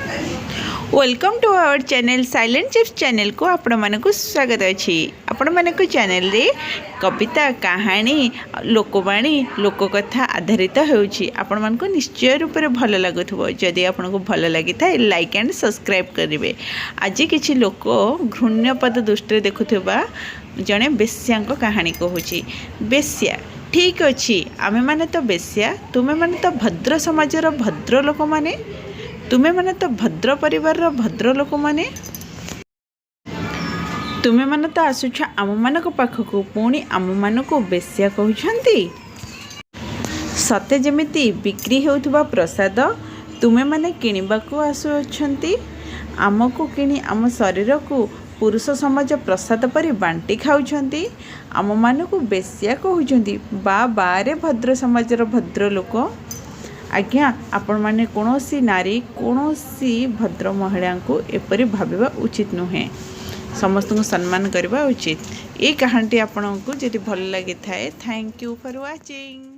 Welcome to our channel Silent Chips ଚ୍ୟାନେଲ୍କୁ ଆପଣମାନଙ୍କୁ ସ୍ୱାଗତ ଅଛି। ଆପଣମାନଙ୍କ ଚ୍ୟାନେଲ୍ରେ କବିତା, କାହାଣୀ, ଲୋକବାଣୀ, ଲୋକକଥା ଆଧାରିତ ହେଉଛି। ଆପଣମାନଙ୍କୁ ନିଶ୍ଚୟ ରୂପରେ ଭଲ ଲାଗୁଥିବ। ଯଦି ଆପଣଙ୍କୁ ଭଲ ଲାଗିଥାଏ, ଲାଇକ୍ ଆଣ୍ଡ ସବସ୍କ୍ରାଇବ୍ କରିବେ। ଆଜି କିଛି ଲୋକ ଘୃଣ୍ୟ ପଦ ଦୃଷ୍ଟିରେ ଦେଖୁଥିବା ଜଣେ ବେଶ୍ୟାଙ୍କ କାହାଣୀ କହୁଛି। ବେଶ୍ୟା। ଠିକ୍ ଅଛି, ଆମେମାନେ ତ ବେଶ୍ୟା, ତୁମେମାନେ ତ ଭଦ୍ର ସମାଜର ଭଦ୍ର ଲୋକମାନେ, ତୁମେମାନେ ତ ଭଦ୍ର ପରିବାରର ଭଦ୍ର ଲୋକମାନେ। ତୁମେମାନେ ତ ଆସୁଛ ଆମମାନଙ୍କ ପାଖକୁ, ପୁଣି ଆମମାନଙ୍କୁ ବେଶ୍ୟା କହୁଛନ୍ତି। ସତେ ଯେମିତି ବିକ୍ରି ହେଉଥିବା ପ୍ରସାଦ ତୁମେମାନେ କିଣିବାକୁ ଆସୁଅଛନ୍ତି। ଆମକୁ କିଣି ଆମ ଶରୀରକୁ ପୁରୁଷ ସମାଜ ପ୍ରସାଦ ପରି ବାଣ୍ଟି ଖାଉଛନ୍ତି। ଆମମାନଙ୍କୁ ବେଶ୍ୟା କହୁଛନ୍ତି। ବା ବାରେ ଭଦ୍ର ସମାଜର ଭଦ୍ର ଲୋକ। ଆଜ୍ଞା, ଆପଣମାନେ କୌଣସି ନାରୀ, କୌଣସି ଭଦ୍ର ମହିଳାଙ୍କୁ ଏପରି ଭାବିବା ଉଚିତ ନୁହେଁ। ସମସ୍ତଙ୍କୁ ସମ୍ମାନ କରିବା ଉଚିତ। ଏଇ କାହାଣୀଟି ଆପଣଙ୍କୁ ଯଦି ଭଲ ଲାଗିଥାଏ। Thank you for watching.